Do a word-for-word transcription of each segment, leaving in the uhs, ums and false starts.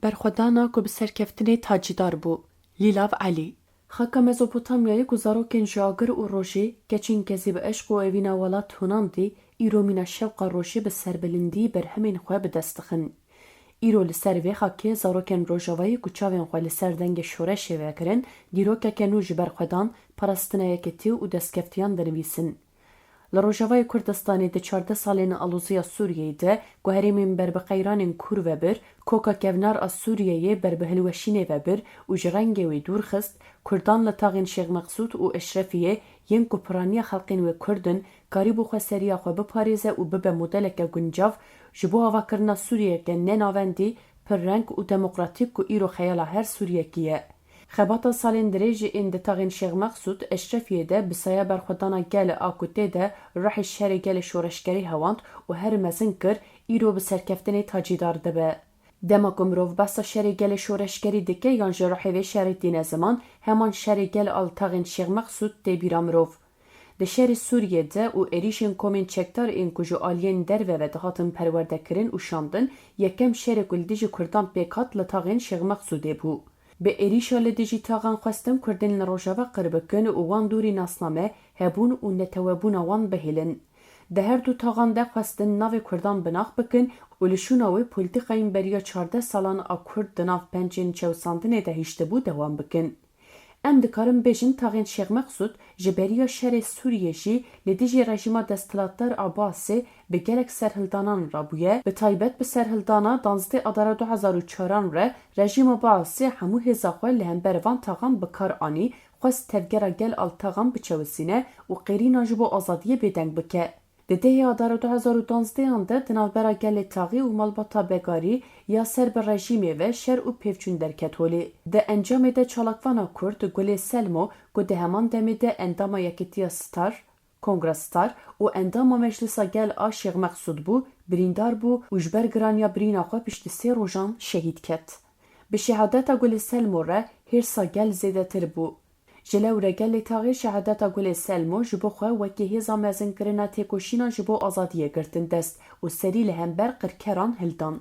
Berxwedana ku bi serkeftinê tacîdar bû. Lîlav Elî. Xaka Mezopotamyayê ku zarokên ji agir û rojê, keçên kezî bi eşq û evîna welat hunandî, îro mîna şewqa rojê bi serbilindî berhemên xwe bi dest dixin. Îro li ser vê xakê zarokên Rojavayê ku çavên xwe li ser dengê şoreşê vekirin, dîrokeke nû ji ber xwe dan, parastina yekitî û destkeftiyan dinivîsin. Li Rojavayê Kurdistanê di çardeh salên aloziya Sûriyeyê de ku herêmên ber bi qeyranên kûr ve bir, koka kevnar a Sûriyeyê ber bi hilweşînê ve bir û ji rengê wê dûr xist, Kurdan li taxên Şêx Meqsûd û Eşrefiyê yên ku piraniya xelkên wê Kurd in, karîbû xweseriya xwe biparêze û bibe modeleke guncav ji bo avakirina Sûriyeyeke ne navendî, pirreng û demokratîk ku îro xeyala her Sûriyekî ye. Xebata salên dirêj ên di taxên Şêx Meqsûd, Eşrefiyê de bi saya berxwedana gel a ku tê de ruhê şerê gelê şoreşgerî hewand û her mezin kir, îro bi serkeftinê tacîdar dibe. Dema ku mirov behsa şerê gelê şoreşgerî dike yan jî ruhê vê şerê tîne ziman, heman şerê gel a li taxên Şêx Meqsûd tê bîra mirov. Di şerê Sûriyê de û êrîşên komên çekdar ên ku ji aliyên derve ve dihatin perwerdekirin û şandin, yekem şerê ku li dijî Kurdan pêk hat li taxên Şêx Meqsûdê bû. Bi êrîşa li dijî taxan xwestin Kurdên li Rojava qir bikin û wan dûrî nasname, hebûn û netewebûna wan bihêlin. Di her du taxan de xwestin navê Kurdan binax bikin û li şûna wê polîtîkayên beriya çardeh salan a Kurd di nav pencên çewsandinê de hiştibû dewam bikin. Em dikarin bêjin taxên Şêx Meqsûd ji beriya şerê Sûriyê jî li dijî rejîma desthilatdar a Baasê bi gelek serhildanan rabûye, bi taybet bi serhildana danzdeh Adara du hezar û çaran re rejîma Baasê hemû hêza xwe li hember van taxan bi kar anî, xwest tevgera gel a li taxan biçewisîne û qêrîna ji bo azadiyê bêdeng bike. Di dehê Adara du hezar û danzdeh an de di navbera gelê taxî û malbata Begarî ya ser bi rejîmê ve şer û pevçûn derket holê. Di encamê de çalakvana Kurd Gulê Selmo ku di heman demê de endama Yekitiya Star, Kongra Star û endama Meclisa Gel a Şêx Meqsûd bû, birîndar bû û ji ber giraniya birîna xwe piştî sê rojan şehîd ket. Bi şehadeta Gulê Selmo re hêrsa gel zêdetir bû. Ji lewre gelê taxê şehadeta Gulê Selmo ji bo xwe wekî hêza mezinkirina têkoşîna ji bo azadiyê girtin dest û serî li hember qirkeran hildan.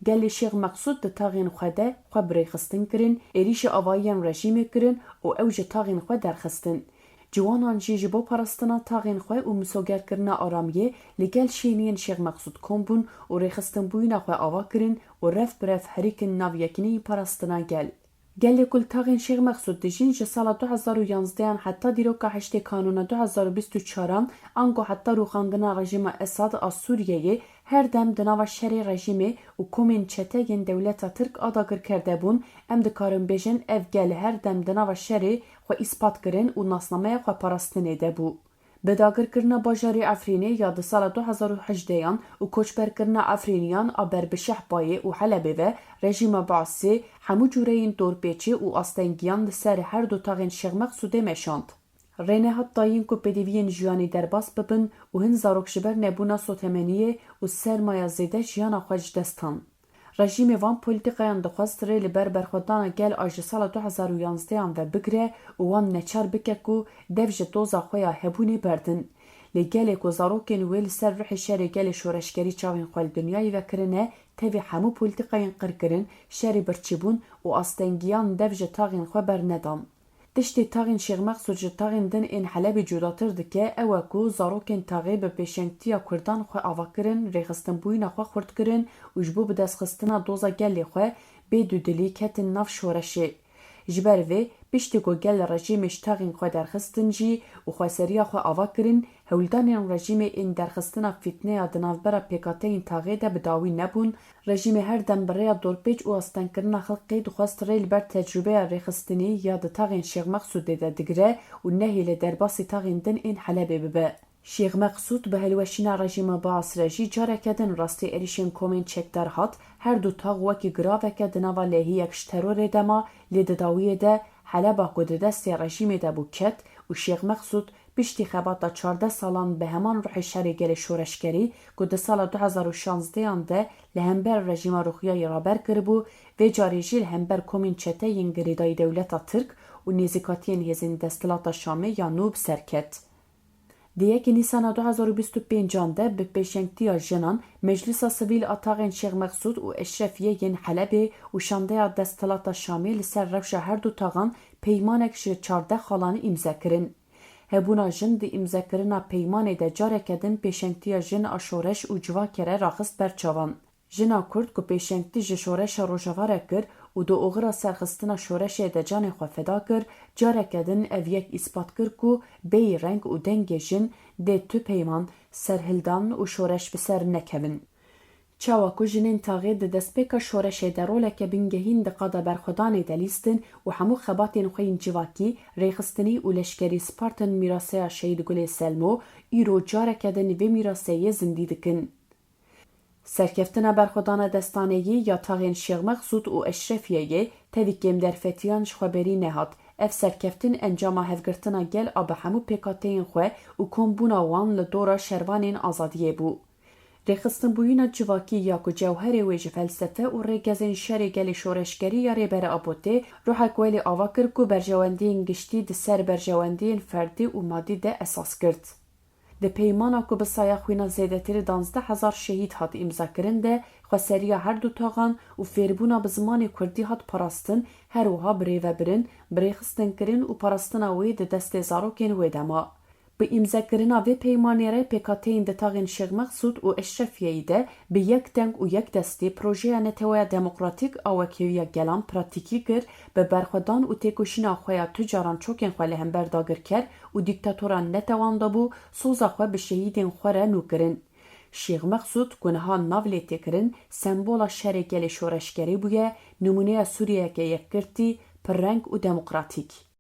Gelê Şêx Meqsûd di taxên xwe de xwe bi rêxistin kirin, êrîşî avayiyên rejîmê kirin û ew ji taxên xwe derxistin. Ciwanan jî ji bo parastina taxên xwe û misogerkirina aramiyê li gel şêniyên Şêx Meqsûd kom bûn û rêxistinbûyîna xwe ava kirin û rev bi rev herîkin nav yekîneyî parastina gel. Gelê ku li taxên Şêx Meqsûd dijîn ji sala du hezar û yanzdeh an heta dîroka heştê Kanûna du hezar û bîst û çar an, ango heta rûxandina rejîma Esad a Sûriyeyê, her dem di nava şerê rejîmê û komên çete yên dewleta Tirk a dagirker de bûn, em dikarin bêjin ev gel her dem di nava şerê xwe îspat kirin û nasnameya xweparastinê de bû. Bi dagirkirina bajarê Efrînê ya di sala du hezar û hejdeh an û koçberkirina Efrîniyan a ber bi Şehbayê û Helebê ve rejîma Baasê hemû cûreyên dorpêçê û astengiyan li ser her du taxên Şêx Meqsûdê meşand. Rê nehat dayîn ku pêdiviyên jiyanê derbas bibin û hin zarok ji ber nebûna sotemeniyê û sermaya zêde jiyana xwe ji dest dan. Rejîmê van polîtîkayan dixwest rê li ber berxwedana gel a ji sala du hezar û yanzdeh an ve bigire û wan neçar bike ku dev ji doza xwe ya hebûnê berdin. Lê gelê ku zarokên wê li ser ruhê şerê gelê şoreşgerî çavên xwe li dinyayê vekirine, tevî hemû polîtîkayên qirkirin, şerê birçîbûn û astengiyan dev ji taxên xwe bernedan. Tiştê taxên Şêx Meqsûd ji taxên din ên Helebê cudatir dike, ew e ku zarokên taxê bi pêşengtiya Kurdan xwe ava kirin, rêxistinbûyîna xwe xurt kirin û ji bo bidestxistina doza gelê xwe bê dudilî ketin nav şoreşê. Ji ber vê, piştî ku gel rejîmê ji taxên xwe derxistin jî û xweseriya xwe ava kirin, hewldanên rejîmê ên derxistina fîtneya di navbera pêkhateyên taxê de bi dawî nebûn, Rejîmê her dem bi rêya dorpêç û astengkirina xelkê dixwest rê li ber tecrûbeya rêxistinî ya di taxên Şêx Meqsûdê de digire û nehêle derbasî taxên din ên Helebê bibe. Şêx Meqsûd bi hilweşîna rejîma Baas re jî careke din rastî êrîşên komên çekdar hat, her du tax wekî giraveke di nava lehiyek ji terorê de ma, lê di dawiyê de Heleba ku di destê rejîmê de bû ket û Şêx Meqsûd Piştî xebata çardeh salan bi heman ruhê şerê gelê şoreşgerî ku di sala du hezar û şazdeh an de li hember rejîma Rûxiyayê raber kiribû, vê carê jî li hember komên çete yên girêdayî dewleta Tirk û nêzîkatiyên hêzên desthilata Şamê ya nû bi ser ket. Di yekê Nîsana du hezar û bîst û pêncan de bi pêşengtiya jinan, Meclisa Sivîl a Taxên Şêx Mexsûd û Eşrefiyê yên Helebê û Şandeya Desthilata Şamê li ser rewşa her du taxan peymanek ji çardeh xalan îmze kirin. Hebûna jin di îmzekirina peymanê de careke din pêşengtiya jin a şoreş û civakê re raxist ber çavan. Jina Kurd ku pêşengtî ji şoreşa Rojava re kir û di oxira serxistina şoreşê de canê xwe feda kir, careke din ev yek îspat kir ku bêyî reng û dengê jin dê tu peyman, serhildan û şoreş bi ser nekevin. Çawa ku jinên taxê di destpêka şoreşê de roleke bingehîn di qada berxwedanê de lîstin û hemû xebatên xwe yên civakî, rêxistinî û leşkerî spartin mîraseya Şehîd Gulê Selmo, îro careke din vê mîraseyê zindî dikin. Serkeftina berxwedana destaneyî ya taxên Şêx Mexsûd û Eşrefiyeyê tevî kêm derfetiyan ji xwe berî nehat. Ev serkeftin encama hevgirtina gel a bi hemû pêkhateyên xwe û kombûna wan li dora şervanên azadiyê bû. Rêxistinbûyîna civakî ya ku cewherê wê ji felsefe û rêgezên şerê gelê şoreşgerî ya Rêber Apotê, Ruhek Welê ava kir ku berjewendiyên giştî di ser berjewendiyên ferdî û madî de esas girt. Di peymana ku bi saya xwîna zêdetirî duwazdeh hezar şehîd hat îmzakirin de, xweseriya her du taxan û fêrbûna bi zimanê kurdî hat parastin, her wiha birêvebirin, birêxistinkirin û parastina wê di destê zarokên wê de ma. Bi îmzekirina vê peymanê re pêkhateyên di taxên Şêx Mexsûd û Eşrefiyeyî de bi yek deng û yek destî projeya Neteweya Demokratîk a Wekheviya Gelan pratîkî kir, bi berxwedan û têkoşîna xwe ya tu caran çokên xwe li hember dagirker û dîktatoran netewandabû soza xwe bi şehîdên xwe re nû kirin. Şêx Mexsûd ku niha nav lê tê kirin, sembola şerê gelê şoreşgerî bûye, nimûneya Sûriyeyeke yekgirtî, pirreng û demokratîk.